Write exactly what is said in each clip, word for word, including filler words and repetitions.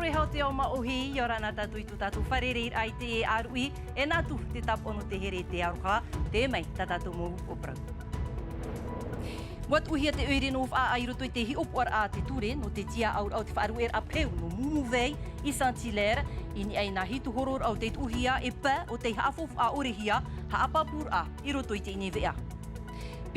E hau te ao māʻohi, ʻia ora na tātou i tō tātou fārereiraʻa i te ʻāruʻi, e nā atu te tāpaʻo nō te here te aroha, tē mai tā tātou mau upoʻo parau. ʻUa tuʻuhia te ʻoire nō Faʻaʻā i roto i te hiʻopoʻaraʻa a te ture nō te tiaʻauraʻa o te faʻaruʻeraʻa peu nō Mumuvai i Saint-Hilaire, i niʻa i nā hitu hororaʻa o tei tuʻuhia e pae o tei haʻafaufaʻa ʻore hia haʻapāpūraʻa i roto i teie nei veʻa.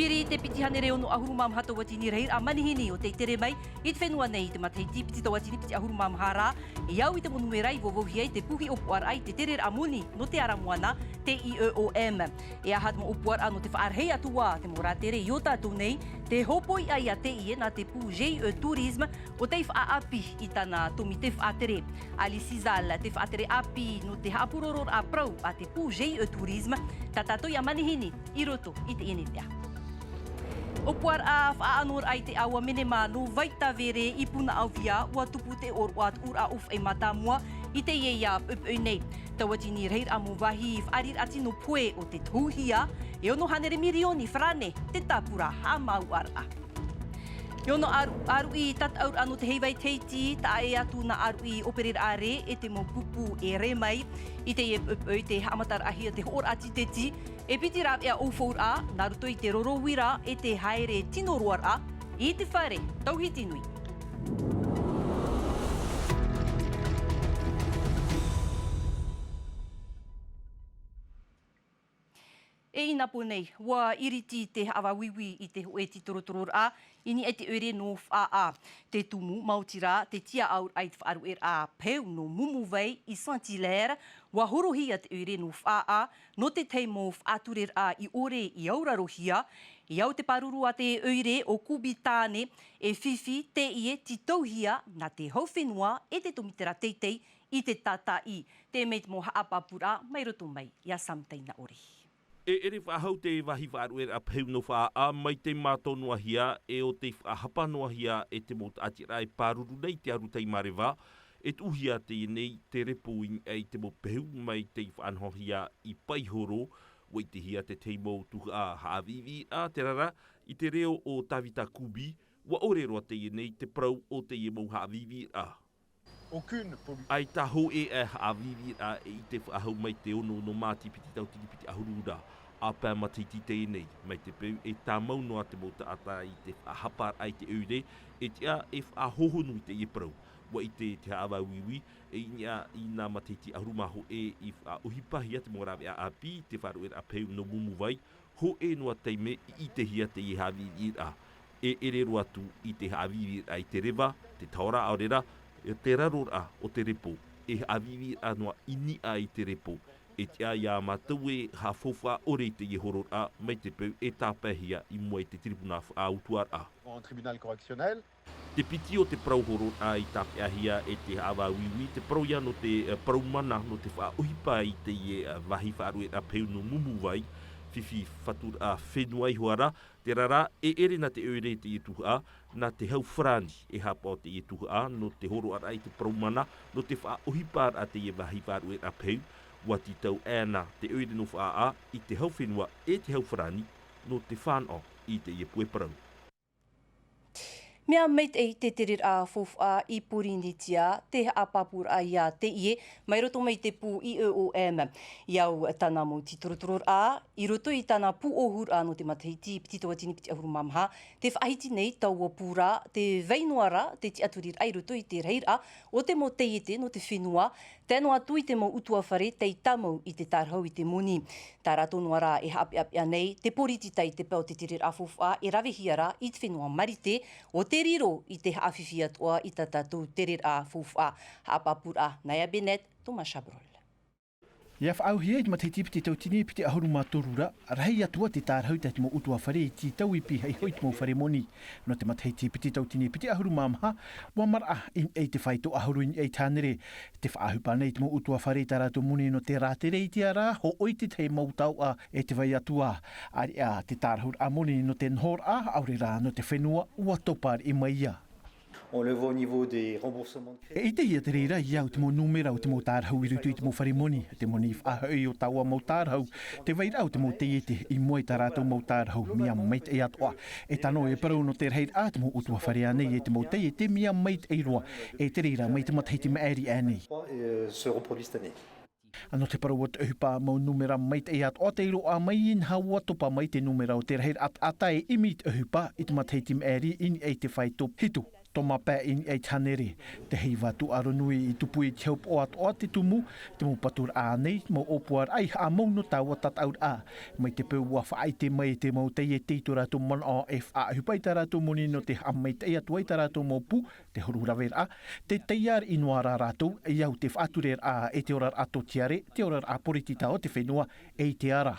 Piri te piti hānere ono ʻahuru mā maha tauatini rahiraʻa manihini o tei tere mai i te fenua nei i te matahiti piti tauatini piti ʻahuru mā maha ra, e au i te mau nūmera i vauvauhia i te pū hiʻopoʻaraʻa i te tereraʻa moni nō te ara moana, te I E O M. E aha te mau ʻōpuaraʻa nō te faʻarahi atu ā te mau rātere i ō tātou nei, te hōpoiʻa ia teie nā te pū G I E Tourisme, ʻo tei faʻaʻāpī i tāna tōmite faʻatere. Alice Izal, te faʻatere ʻāpī nō te haʻapūrororaʻa parau a te pū G I E Tourisme, tā tātou ïa manihini i roto i teie nei veʻa. ʻŌpuaraʻa faʻaʻanoraʻa i te ʻāua menema nō Vaitavere i Punaʻauia, ʻua tupu te ʻōroʻa tuʻuraʻa ʻōfaʻi mātāmua i teie ïa poʻipoʻi nei. Tauatini rahiraʻa mau vāhi faʻariʻiraʻa tino pohe o te tohuhia, e ono hānere mirioni farāne te tāpura haʻamāuʻaraʻa. E ono ʻāru-, ʻāruʻi tataʻuraʻa nō te heiva i Tahiti, taʻa ʻē atu nā ʻāruʻi ʻōpereraʻa rē e te mau pupu e rē mai. I teie poʻipoʻi tē haʻamataraʻahia te hoʻoraʻa tīteti, e piti rāveʻa ʻaufauraʻa, nā roto i te roro uira e te haere tino roaraʻa i te fare tauhiti nui. E inapō nei, ʻua iriti te haʻavāuiui i te hōʻē tītorotororaʻa i niʻa i te ʻoire nō Faʻaʻā. Te tumu, maoti rā, te tiaʻauraʻa i te faʻaruʻeraʻa peu nō Mumuvai i Saint-Hilaire, ʻua horohia te ʻoire nō Faʻaʻā nō te tahi mau faʻatureraʻa i ʻore i aurarohia. E au te pāruru a te ʻoire ʻo Kubi Tāne, e fifi teie tītauhia nā te hau fenua e te tōmitera teitei i te tātaʻi. Tē mai te mau haʻapāpūraʻa mai roto mai iā Sam Tainaʻore. E ʻere faʻahou te vāhi faʻaruʻeraʻa peu nō Faʻaʻā mai tei mātauhia e ʻo tei faʻahapa noa hia e te mau taʻatiraʻa e pāruru nei te aru tei māreva, e tuʻuhia teie nei te repo i niʻa i te mau peu mai tei faʻanahohia i Paihoro, ʻua ʻitehia te tahi mau tuhaʻa haʻavīvīraʻa, terā rā, i te reo o Tavita Kubi, ʻua ʻore roa teie nei te parau o teie mau haʻavīvīraʻa. ʻAita hōʻē ʻae haʻavīvīraʻa e ʻite faʻahou mai te ono nō Māti piti tauatini piti ʻahuru ra, ʻa pae matahiti teie nei, mai te peu e tāmau noa te mau taʻata i te faʻahaparaʻa i te ʻoire, e tiʻa e faʻahohonu i teie parau. ʻUa ʻite te haʻavāuiui, e i niʻa i nā matahiti ʻahuru mā hōʻē i faʻaʻohipahia te mau rāveʻa ʻāpī, te faʻaruʻeraʻa peu nō Mumuvai, hōʻē noa taime i ʻitehia teie haʻavīvīraʻa. E ʻere roa atu i te haʻavīvīraʻa i te reva, te taoraʻa ʻaore rā, e te raroraʻa o te repo, e haʻavīvīraʻa noa i niʻa i te repo. E tiʻa iā mātou e haʻafaufaʻa ʻore i teie hororaʻa mai te peu e tāpaehia i mua i te tiripuna faʻautuaraʻa. En tribunal correctionnel. Te piti o te parau hororaʻa i tāpeʻahia e te haʻavāuiui, te parau ïa nō te, eh, parau mana nō te faʻaʻohipa i teie, eh, vāhi faʻaruʻeraʻa peu nō Mumuvai, fifi faturaʻa fenua iho ā rā, terā rā, e ʻere nā te ʻoire teie tuhaʻa, nā te hau farāni e haʻapaʻo teie tuhaʻa, nō te horoʻaraʻa i te parau mana, nō te faʻaʻohiparaʻa teie vāhi faʻaruʻeraʻa peu, ʻua tītau ʻē na te ʻoire nō Faʻaʻā i te hau fenua e te hau farāni, nō te fānaʻo i teie puʻe parau. Mea maitaʻi te tereraʻa faufaʻa i Pōrīnetia, te haʻapāpūraʻa ïa teie, mai roto mai te pū I E O M. I au tāna mau tītorotororaʻa, i roto i tāna pūʻohuraʻa nō te matahiti piti tauatini piti ʻahuru mā maha, tē faʻahiti nei taua pū ra, tē vai noa ra te tiʻaturiraʻa i roto i te rahiraʻa o te mau taiete nō te fenua, tae noa atu i te mau ʻutuāfare tei tāmau i te tārahau i te moni. Tā rātou noa rā e haʻapeʻapeʻa nei te pōritita i te pae o te tereraʻa faufaʻa e ravehia ra i te fenua Marite, ʻo tē riro i te haʻafifi atoʻa i tā tātou tereraʻa faufaʻa. Haʻapāpūraʻa, Naya Bennett, Thomas Chabrol. ʻIa faʻaauhia i te matahiti piti tauatini piti ʻahuru mā toru ra, rahi atu ā te tārahau i te mau ʻutuāfare i tītau i pīhaʻi iho i te mau fare moni. Nō te matahiti piti tauatini piti ʻahuru mā maha, ʻua maraʻa i niʻa i te fā itoʻa ʻahuru i niʻa i te hānere. Tē faʻaʻohipa nei te mau ʻutuāfare i tā rātou moni nō te rātere i te ara, hōʻoi te tahi mau taoʻa e tē vai atu ā. ʻAreʻa te tārahuraʻa moni nō te nohoraʻa, ʻaore rā nō te fenua, ʻua topa ariʻi mai ïa. On le voit au niveau des remboursements de crédit. E ʻitehia te reira i au te mau nūmera o te mau tārahu i roto i te mau fare moni, te moni faʻahoʻi o taua mau tārahu, te vairaʻa o te mau taiete i mua i tā rātou mau tārahu mea maitaʻi atoʻa. E tano e parau nō te rahiraʻa te mau ʻutuāfare ānei e te mau taiete mea maitaʻi roa, e te reira mai te matahiti maʻiri ānei. Euh, se reproduit cette année. Nō te parau o te ʻohipa mau nūmera maitaʻi atoʻa te iroʻa mai i nā hau atopa mai te nūmera o te rahiraʻa taʻata e ʻimi i te ʻohipa i te matahiti maʻiri i niʻa i te fā e toru hitu tō mā pae i niʻa i te hānere. Te heiva tūʻaro nui i tupu i te hau poʻo atoʻa te tumu, te mau paturaʻa ānei, mau ʻōpuaraʻa i haʻamau nō taua tataʻuraʻa. Mai te peu ua faʻaʻite mai e te mau taiete i tō rātou manaʻo e faʻaʻohipa i tā rātou moni nō te haʻamaitaʻi atu ai tā rātou mau pū, te huru raveraʻa, te taiāraʻi noa rā rātou i au te faʻatureraʻa e te oraraʻa tōtiare, te oraraʻa poritita o te fenua, e i te ara.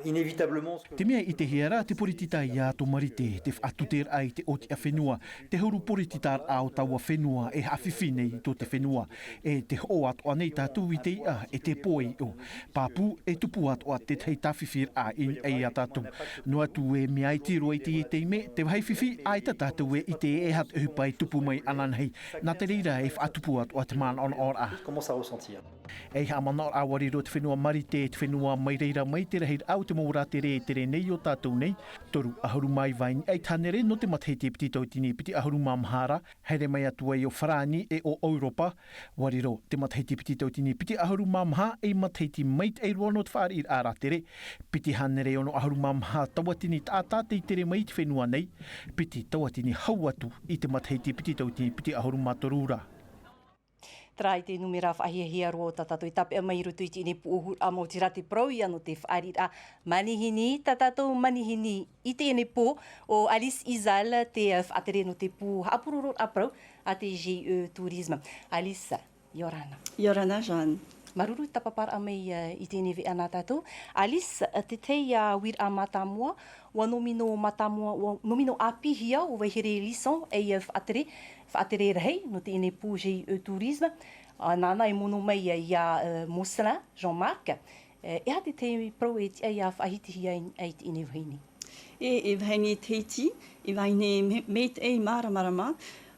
Inévitablement, ce que... Te mea i ʻitehia rā te poritita i ā tō Marite, te faʻatuteraʻa i te ʻōtiʻa fenua, te huru porititaraʻa o taua fenua e haʻafifi nei i tō te fenua, e te hoʻo atoʻa nei tātou i te iʻa e te pō e iʻo. Pāpū e tupu atoʻa tētahi tāfifiraʻa i niʻa iā tātou. Noa atu e mea iti roa i teie taime, te vāhi fifi, ʻaita tātou e ʻite e aha te ʻohipa e tupu mai ananahi, nā te reira e faʻatupu atoʻa te manaʻonaʻoraʻa. Comment ça ressentir? E haʻamanaʻo rā ʻua riro te fenua Marite, te fenua mai reira mai te rahiraʻa o te mau rātere e tere nei i ō tātou nei, toru ʻahuru mā iva i niʻa i te hānere nō te matahiti piti tauatini piti ʻahuru mā maha ra, haere mai atu ai ʻo Farāni e ʻo ʻEuropa, ʻua riro te matahiti piti tauatini piti ʻahuru mā maha ei matahiti maitaʻi roa nō te fāriʻiraʻa rātere, piti hānere ono ʻahuru mā maha tauatini taʻata tei tere mai i te fenua nei, piti tauatini hau atu i te matahiti piti tauatini piti ʻahuru mā toru ra. Terā i te nūmera faʻahiahia roa o tā tātou e tāpeʻa mai i roto i teie nei pū ʻōhuraʻa, maoti rā te parau ia nō te fāriʻiraʻa manihini, tā tātou manihini i teie nei pō, ʻo Alice Izal, te, eh, faʻatere nō te pū haʻapurororaʻa parau a te G I E Tourisme. Alice, ʻia ora na. ʻIa ora na, Joanne. Māuruuru i te tāpaparaʻa mai, eh, i teie nei veʻa nā tātou. Alice, eh, te tahi, eh, uiraʻa mātāmua, ʻua nōmino mātāmua, ʻua nōmino ʻāpīhia ʻo Vaihere Lisson, ei, eh, faʻatere, faʻatere rahi nō teie nei pū G I E Tourisme. Ah, nāna e mono mai ia, ia, eh, Mosselin, Jean-Marc. Eh, e aha te tahi parau e tiʻa ia faʻahitihia i, i teie nei vahine? E, e vahine Tahiti, e vahine me-, maitaʻi māramarama,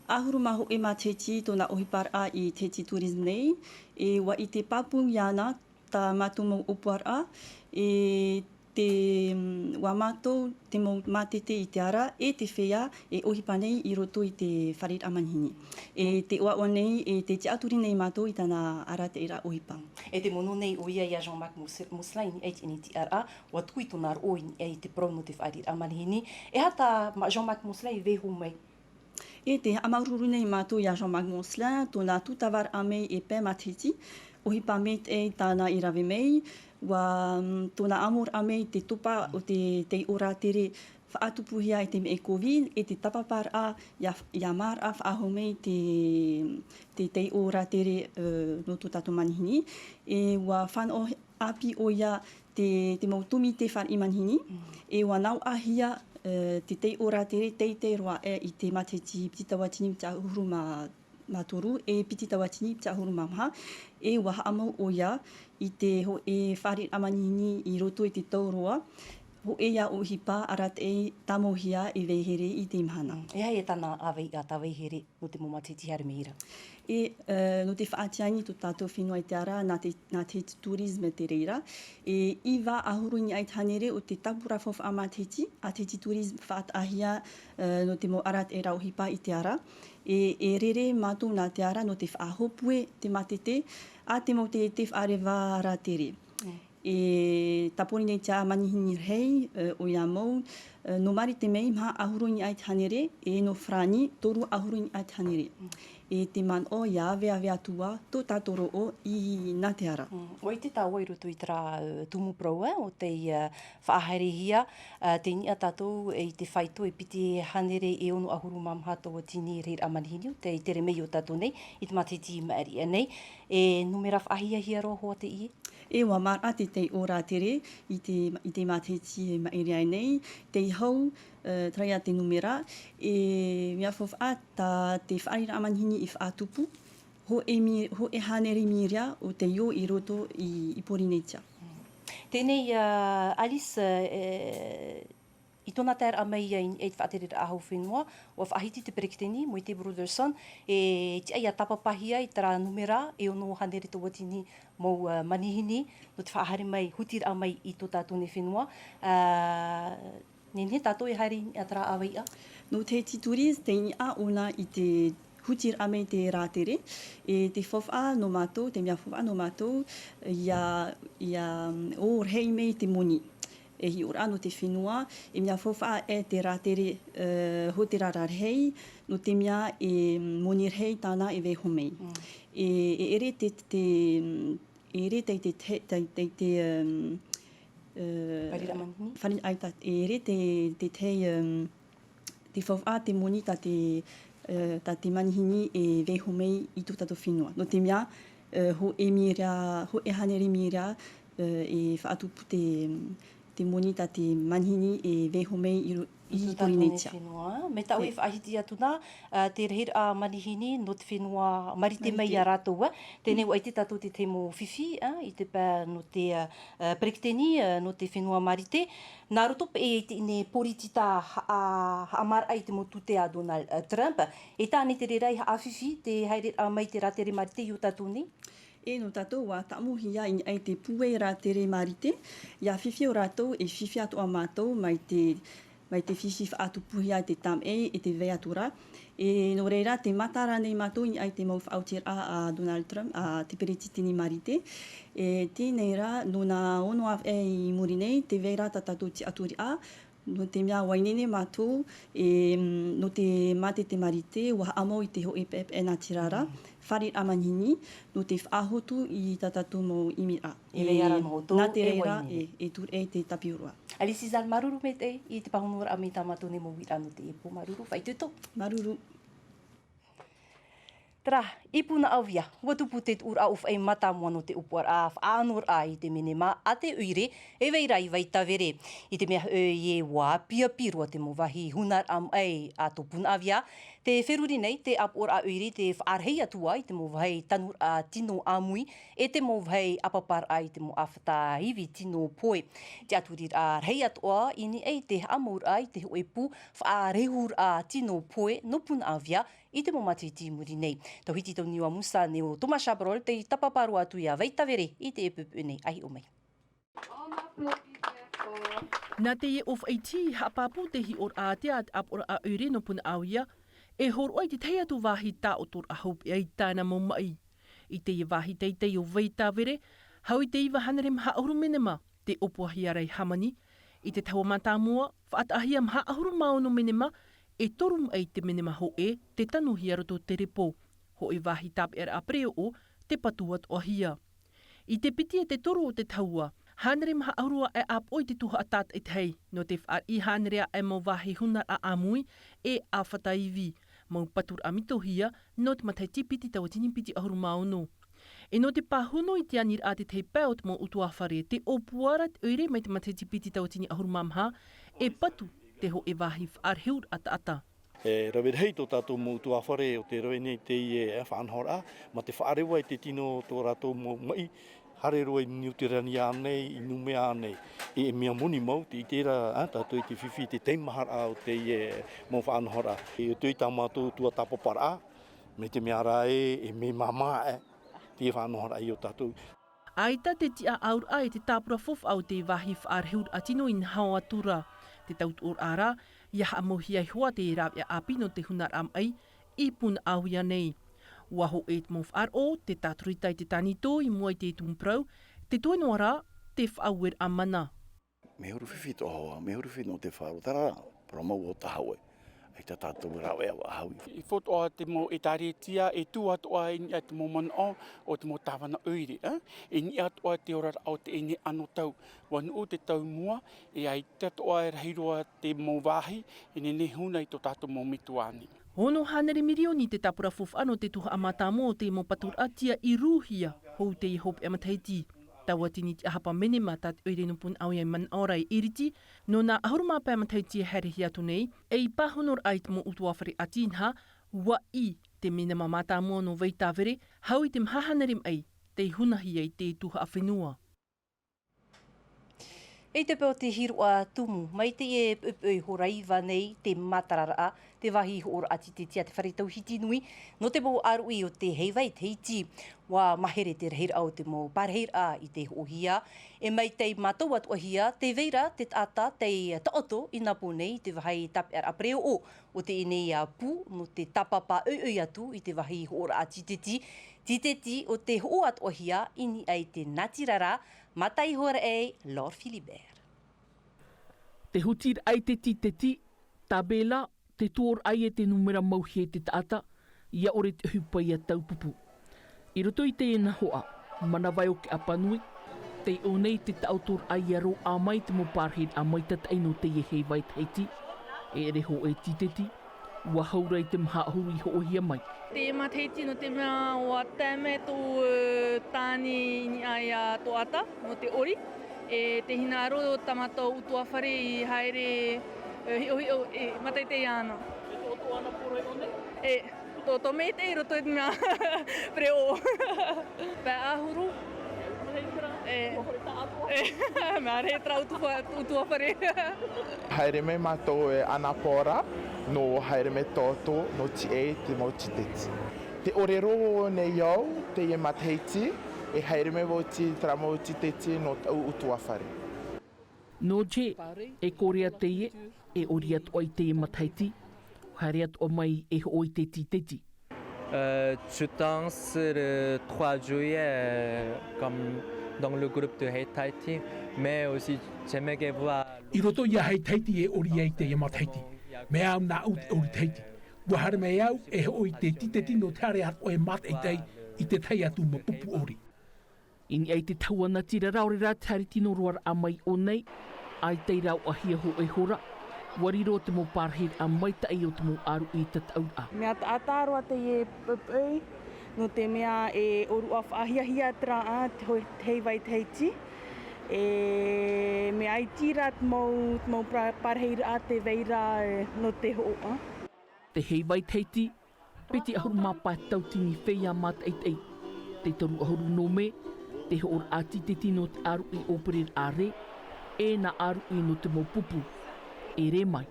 ʻahuru mā hōʻē matahiti tōna ʻohiparaʻa i Tahiti Tourisme nei, e ʻua ʻite pāpū iāna tā mātou mau ʻōpuaraʻa, e te, mm, ʻua mātau te mau mātete i te ara, e te feiā e ʻohipa nei i roto i te fāriʻiraʻa manihini. E tē ʻoaʻoa nei, e tē tiʻaturi nei mātou i tāna arataʻiraʻa ʻohipa. E tē mono nei ʻoia ia Jean-Marc Mous-, Mosselin i teie nei tiʻaraʻa, ʻua tuku i tōna roʻo i, i te parau nō te fāriʻiraʻa manihini. E aha tā ma-, Jean-Marc Mosselin i vaiiho mai? E tē haʻamāuruuru nei mātou ia Jean-Marc Mosselin, tōna tūtavaraʻa mai e pae matahiti, ʻohipa maitaʻi tāna i rave mai, ʻua, mm, tōna ʻamoraʻa mai te topa o te taiʻo rātere faʻatupuhia e te meʻe Covid, e te tāpaparaʻa ia, ia māraʻa faʻahou mai te, te taiʻo rātere, eh, nō tō tātou manihini, e ʻua fānaʻo ʻāpī ʻoia te, te mau tōmite fāriʻi manihini, e ʻua naoʻahia, eh, te taiʻo rātere teitei roa aʻe i te matahiti piti tauatini piti ʻahuru mā, mā toru, e piti tauatini piti ʻahuru mā maha, e ʻua haʻamau ʻoia i te hōʻē fāriʻiraʻa manihini i roto i te tau roa, hōʻē ia ʻohipa arataʻi tāmauhia e Vaihere i teie mahana. Mm. E aha ia tāna ʻāvaʻe, tā Vaihere, nō te mau matahiti haere mai ra? E, eh, nō te faʻatiʻa i tō tātou fenua i te ara, nā te, nā Tahiti Tourisme te reira. E iva ʻahuru i niʻa i te hānere o te tāpura faufaʻa matahiti, a Tahiti Tourisme faʻataʻahia, eh, nō te mau arataʻiraʻa ʻohipa i te ara. E, e rere mātou nā te ara nō te faʻahōpue te mātete, a te mau taiete faʻareva rātere. Mm. E tā Pōrīnetia manihini rahi, eh, ʻoia mau, eh, nō Marite mai, maha ʻahuru i niʻa i te hānere, e nō Farāni, toru ʻahuru i niʻa i te hānere. Mm. E te manaʻo ia aveave atu ā tō tātou roʻo i nā te ara. Mm. ʻUa ʻite tāua i roto i terā, eh, tumu parau, eh, ʻo tei, eh, faʻahaerehia, eh, tei niʻa tātou i te faito e piti hānere e ono ʻahuru mā maha tauatini rahiraʻa manihini, tei tere mai i ō tātou nei, i te matahiti maʻiri aʻe nei. E nūmera faʻahiahia roa hoʻi teie? E ʻua māraʻa te taiʻo rātere i te, i te matahiti maʻiri aʻe nei, tei hau, eh, terā ia te nūmera, e mea faufaʻa tā te fāriʻiraʻa manihini i faʻatupu, hōʻē mi-, hōʻē hānere mīria o taiʻo i roto i, i Pōrīnetia. Teie nei, eh, Alice, eh, I tōna taeraʻa mai ia i niʻa i te faʻatereraʻa hau fenua, ua faʻahiti te peretiteni, Moetai Brotherson, e tiʻa ia tāpapahia i terā numera e ono hānere tauatini mau, ā, manihini, nō te faʻahaere mai, hutiraʻa mai i tō tātou nei fenua. Ā, nehenehe tātou e haere i niʻa terā ʻāvaʻe. Nō te tituri, tei niʻa ʻōna i te hutiraʻa mai te rātere, e te faufaʻa nō mātou, te mea faufaʻa nō mātou, ia, ia, ō rahi mai te moni. E hiʻoraʻa nō te fenua, e mea faufaʻa e te rātere, ā, hōtēra rarahi, nō te mea e moni rahi tāna e vaiiho mai. Mm. E, e ʻere te, te, e ʻere te, te, te, te, te, um, ā, Fare manihini? Fare, ʻaita, e ʻere te, te, te, um, te faufaʻa te moni tā te, ā, tā te manihini e vaiiho mai i tō tātou fenua. Nō te mea, ā, hōʻē mīria, hōʻē hānere mīria, ā, e faʻatupu te, te moni tā te manihini e vaiiho mai i ro-, i Porinetia. Fenua. Mai tāʻu e faʻahiti atu na, ā, te rahiraʻa manihini nō te fenua Marite mai ia rātou, ā. Teie nei ʻua ʻite tātou te tahi mau fifi, ā, i te pae nō te, ā, ā, peretiteni, ā, nō te fenua Marite. Nā roto paʻi i teie nei poritita haʻa-, haʻamāraʻa i te mau tute a Donald, ā, Trump. E tāna te reira i haʻafifi te haereraʻa mai te rātere Marite i ō tātou nei? E nō tātou ua tāʻamohia i niʻa i te pūai rātere Marite, ia fifi ʻo rātou e fifi atoʻa mātou mai te, mai te fifi faʻatupuhia i te tamaʻi e te vai atu ra. E nō reira, tē matara nei mātou i niʻa i te mau faʻaotiraʻa a Donald Trump, a te peretiteni Marite. E teie nei rā, nō nā ono ʻāvaʻe i muri nei, tē vai ra tā tātou tiʻaturiraʻa, nō te mea ʻua ineine mātou, e, nō te mātete Marite, ʻua haʻamau i te hōʻē peʻepeʻe natirara, Mm. fare manihini, nō te faʻahotu i tā tātou mau ʻimiraʻa. E vai ra nō ʻoutou, nā te reira, e, e turu ai te tāpiʻoraʻa. Alice Izal, māuruuru maitaʻi i te pāhonoraʻa mai tā mātou nei mau uiraʻa nō teie pō, māuruuru, faʻaitoito. Māuruuru. Terā, i Punaʻauia, ʻua tupu te tuʻuraʻa ʻōfaʻi mātāmua nō te ʻōpuaraʻa faʻaʻanoraʻa i te menema a te ʻoire, e vai ra i Vaitavere. I te mea hoʻi ē ʻua ʻāpiʻāpī roa te mau vāhi hunaraʻa maʻi a tō Punaʻauia, tē feruri nei te ʻāpoʻoraʻa ʻoire i te faʻarahi atu ā i te mau vāhi tanuraʻa tino ʻāmui, e te mau vāhi ʻāpaparaʻa i te mau ʻāfata ivi tino pohe. Te tiʻaturiraʻa rahi atoʻa i niʻa i te haʻamauraʻa i te hōʻē pū faʻarehuraʻa tino pohe nō Punaʻauia, i te mau matahiti i muri nei. Tauhiti tō niua Musa nei ʻo Thomas Chabrol tei tāpapa roa atu ia Vaitavere i teie poʻipoʻi nei, ʻa hiʻo mai. Nā teie ʻōfaʻi tī haʻapāpū te hiʻoraʻa ātea a te ʻāpoʻoraʻa ʻoire nō Punaʻauia, e hōroʻa i te tahi atu vāhi taʻotoraʻa hopeʻa i tāna mau maʻi. I teie vāhi teitei o Vaitavere, hau i te iva hānere maha ʻahuru menema te ʻōpuahia ra i hāmani, i te tahua mātāmua, faʻataʻahia maha ʻahuru mā ono menema, e toru maʻi te menema hōʻē, tē tanuhia roto te repo. Hōʻē vāhi tāpeʻaraʻa pereʻoʻo, tē patu atoʻahia. I te piti e te toru o te tahua, hānere maha ʻahuru aʻe ʻāpoʻo i te tuhaʻa tātaʻitahi, nō te fāriʻi hānere aʻe mau vāhi hunaraʻa ʻāmui, e ʻāfata ivi, mau paturaʻa mitohia, nō te matahiti piti tauatini piti ʻahuru mā ono. E nō te pāhono i te aniraʻa a te tahi pae o te mau ʻutuāfare, tē ʻōpua ra te ʻoire mai te matahiti piti tauatini ʻahuru mā maha, e patu te hōʻē vāhi faʻarehuraʻa taʻata. E rave rahi tō tātou mau ʻutuāfare o tē rave nei i teie, e, faʻanahoraʻa, mā te faʻareva i te tino o tō rātou mau maʻi, haere roa i Niu Tirani ānei, i Numea ānei. E, e mea moni mau, tē ʻite ra, ā, tātou i te fifi, i te teimaharaʻa o teie, e, mau faʻanahoraʻa. E ʻo tē ʻite tā mātou tuatāpaparaʻa, mai te mea rā ē, e mea māmā, e, teie faʻanahoraʻa i ō tātou. ʻAita te tiʻaʻauraʻa e te tāpura faufaʻa o te vāhi faʻarehuraʻa tino inaha atu ra. Te tautuʻoraʻa rā, ʻia haʻamauhia iho ā te rāveʻa ʻāpī nō te hunaraʻa maʻi i Punaʻauia nei. ʻUa hōʻē te mau faʻaroʻo, te tātorita i te tānitō i mua i te tumu parau, te toe noa rā, te faʻaueraʻa mana. Mea huru fifi tō hoa, mea huru fifi nō te faʻaroʻo, terā rā, parau mau ʻo Tahaue. ʻAita tātou rāveʻa faʻahou. I faʻaroʻo te mau ʻētārētia, e tuʻu atoʻa i niʻa i te mau manaʻo o te mau tāvana ʻoire, ā? I niʻa atoʻa i te oraraʻa o teie nei anotau. ʻUa nuʻu te taumua, e ʻaita atoʻa e rahi roa te mau vāhi, e nehenehe e huna i tō tātou mau metua nei. Ono hānere mirioni te tāpura faufaʻa nō te tuhaʻa mātāmua o te mau paturaʻa tiʻa i rūhia, hou teie hopeʻa matahiti. Tauatini te ʻahapa menema tā te ʻoire nō Punaʻauia i manaʻo ra e iriti, nō nā ʻahuru mā pae matahiti e haerehia atu nei, e i pāhonoraʻa i te mau ʻutuāfare ʻāti inaha, ʻua ʻī te menema mātāmua nō Vaitavere, hau i te maha hānere maʻi, tei hunahia i te tuhaʻa fenua. I te peu o te hiroʻa tumu, mai teie poʻipoʻi hora iva nei te matararaʻa, te vāhi hoʻoraʻa tīteti a te fare tauhiti nui, nō te mau ʻāruʻi o te Heivai Tahiti. ʻUa mahere te rahiraʻa o te mau pārahiraʻa i te hoʻohia, e mai tei mātou atoʻahia, tē vai ra te taʻata tei taʻoto i nā pō nei i te vāhi tāpeʻaraʻa pereoʻo o teie nei pū, nō te tāpapa ʻoiʻoi atu i te vāhi hoʻoraʻa tīteti, tīteti o te hoʻo atoʻahia i niʻa i te natirara, mātāʻi iho ra ʻei, Laure Philibert. Te hutiraʻa i te tīteti, tabela, te tuoraʻa e te nūmera mauhia e te taʻata, ʻia ʻore te ʻohipa ʻia taupupu. I roto i teie nā hoʻa, manava ʻo Keʻapanui, tei ʻō nei te taʻotoraʻa ʻia roaʻa mai te mau pārahiraʻa maitataʻi nō teie Heivai Tahiti, e ʻere hōʻē tīteti, ʻua hau ra i te maha ʻahuru i hoʻohia mai. Te matahiti nō te mea ʻua tae mai tō tāne i niʻa iā Toʻata nō te ʻori. E te hinaʻaro tā mātou ʻutuāfare i haere, e, hiʻohiʻo, e, matahiti ana. E tō, tō ana pōroi ʻo nei? E, tō, tō mai te i roto i te mea pereoʻo. Pae ʻahuru. E, e, mea rehe terā ʻutuāfa-, ʻutuāfare. Haere mai mātou e Anapora, nō haere mai tōtō, nō tiʻa i te mau tīteti. Tē ʻore roa nei au, teie matahiti, e haere mai vau i terā mau tīteti nō tāʻu ʻutuāfare. Nō Jay, e kore ā teie, e ʻori atoʻa i teie matahiti, haere atoʻa mai e hoʻo i te tīteti. Euh, je danse le trois juillet, euh, comme dans le groupe de Heivai Tahiti, mais aussi j'aimerais voir. I roto iā Heivai Tahiti e ʻori ai teie matahiti. Mea au nāʻu te ʻori Tahiti. ʻUa haere mai au e hoʻo i te tīteti nō te haere atoʻa e mātaʻitaʻi i te tahi atu mau pupu ʻori. I niʻa i te tahua natirara, ʻaore rā te haere tino roaraʻa mai ʻō nei, ʻaita i rāveʻahia hōʻē hora, ʻua riro te mau pārahiraʻa maitaʻi o te mau ʻāruʻi tataʻuraʻa. Mea taʻata roa teie poʻipoʻi, nō te mea e ʻōroʻa faʻahiahia terā, te hoi-, te Heivai Tahiti. E mea iti rā te mau, te mau pāra-, pārahiraʻa tē vai ra, e, nō te hoʻoʻa. Te Heivai Tahiti, piti ʻahuru mā pae tautini feiā mātaʻitaʻi. Te toru ʻahuru nō mē, te hoʻoraʻa tīteti nō te ʻāruʻi ʻōpereraʻa rē, e nā ʻāruʻi nō te mau pupu. E rē mai.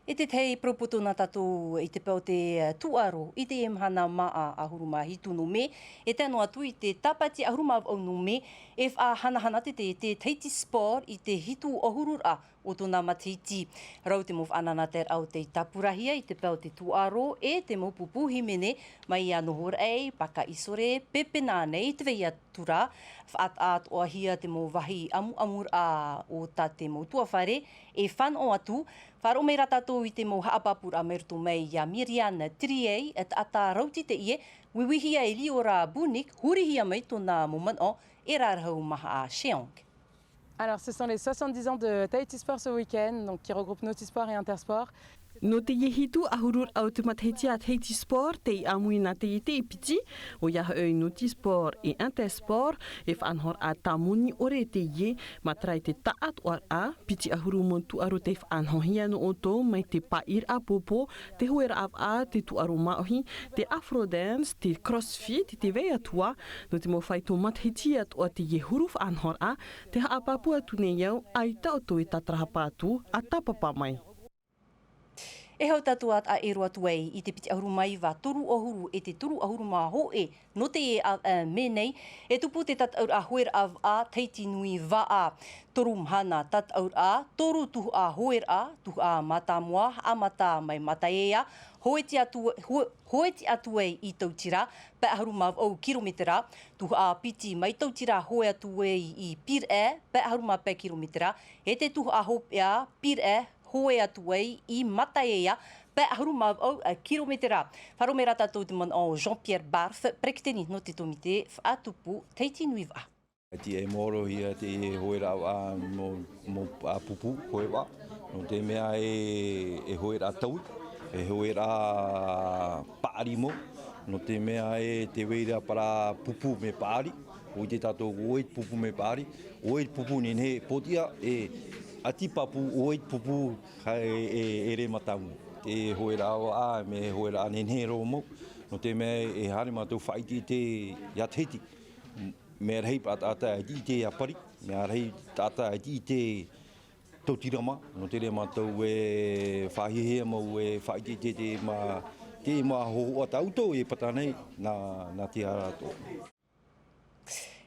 E te tahi poropoto nā tātou i te pae o te tūʻaro, i teie mahana māʻa ʻahuru mā hitu nō mē, e tae noa atu i te tāpati ʻahuru mā vaʻu nō mē, e faʻahanahana te, te, te Tahiti Sport i te hitu ʻahururaʻa o tōna matahiti. Rau te mau faʻanahoraʻa o tei tāpurahia i te pae o te tūʻaro e te mau pupu hīmene mai iā Nohoraʻa, Pakaʻisore, Pepe nā nei i te vai atu ra. Faʻataʻatoʻahia te mau vāhi ʻamuʻamuraʻa o tā te mau ʻutuāfare e fānaʻo atu. Faʻaroʻo mai rā tātou i te mau haʻapāpūraʻa mai roto mai iā Miriam Triei, taʻata rautī teie, uiuihia e Liora Bunik, hurihia mai tōna mau manaʻo e rā rahu maha a Sheong. Alors, ce sont les soixante-dix ans de Tahiti Sport ce week-end, donc qui regroupe Notisport et Intersport. Nō teie hitu ʻahururaʻa o te matahiti a Tahiti Sport, tei ʻāmui nā teie piti, ʻoia hoʻi Notisport e Intersport, e faʻanahoraʻa tāmoni ʻore teie, matara i te taʻatoʻaraʻa, piti ʻahuru mau tūʻaro tei faʻanahohia nō ʻoutou mai te paʻiraʻa pōpō, te hueraʻa vaʻa, te tūʻaro māʻohi, te Afro Dance, te CrossFit, te vai atu ā, nō te mau faito matahiti atoʻa teie huru faʻanahoraʻa, tē haʻapāpū atu nei au, ʻaita ʻoutou e tātarahapa atu, ʻa tāpapa mai. E hau tātou ā taʻa ʻē roa atu ai i te piti ʻahuru mā iva, toru ʻahuru e te toru ʻahuru mā hōʻē nō teie ʻāvaʻe mē nei, e tupu te tataʻuraʻa hueraʻa vaʻa Tahiti Nui Vaʻa. Toru mahana tataʻuraʻa, toru tuhaʻa hueraʻa, tuhaʻa mātāmua, haʻamata mai Mataea, hōʻē tiʻa atu, hō-, hōʻē tiʻa atu ai i Tautira, pae ʻahuru mā vaʻu kirometera, tuhaʻa piti mai Tautira hōʻē atu ai i Pīraʻe, pae ʻahuru mā pae kirometera, e te tuhaʻa hopeʻa, Pīraʻe, hōʻē atu ai i Mataea, pae ʻahuru mā vaʻu kirometera. Faʻaroʻo mai rā tātou te manaʻo o Jean-Pierre Barf, peretiteni nō te tōmite faʻatupu Tahiti Nui Vaʻa. Tē maorohia te hueraʻa mō, mō, ā, pupu, hoe vaʻa. Nō te mea e, e hueraʻa taui, e hueraʻa paʻari mau. Nō te mea e te vai ra parau pupu mea paʻari. ʻOia tātou, ʻoia te pupu mea paʻari, ʻoia te pupu nehenehe e pōtiʻa, e ʻati pāpū, ʻoia te pupu e, e, e rē mātāmua. Te hueraʻa vaʻa, mea hueraʻa nehenehe roa mau, nō te mea e haere mātou faʻaʻiteʻite iā Tahiti. Mea rahi paʻataʻata e ʻite iā Pari, Mea rahi taʻata i te ʻite tautirama, nō te reira mātou e faʻahiahia mau e faʻaʻiteʻite te mā, te mā hōhoʻa tā ʻoutou e pata nei, nā, nā te ara atoʻa.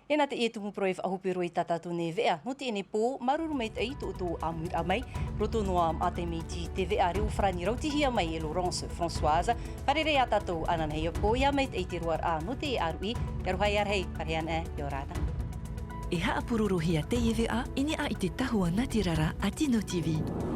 E nā te ʻē tumu parau e faʻahope roa i tā tātou nei veʻa, nō teie nei pō, māuruuru maitaʻi tō ʻoutou ʻāmuiraʻa mai, roto noa maʻa taime i te veʻa reo farāni rautihia mai e Laurence Françoise, fārerei ā tātou ananahi ā pō, ʻia maitaʻi te roaraʻa nō te ʻāruʻi, ʻia aroha, ʻia rahi, fārerei ana, ʻia ora na. E haʻapurorohia teie veʻa i niʻa i te tahua nā te rara a Tino T V.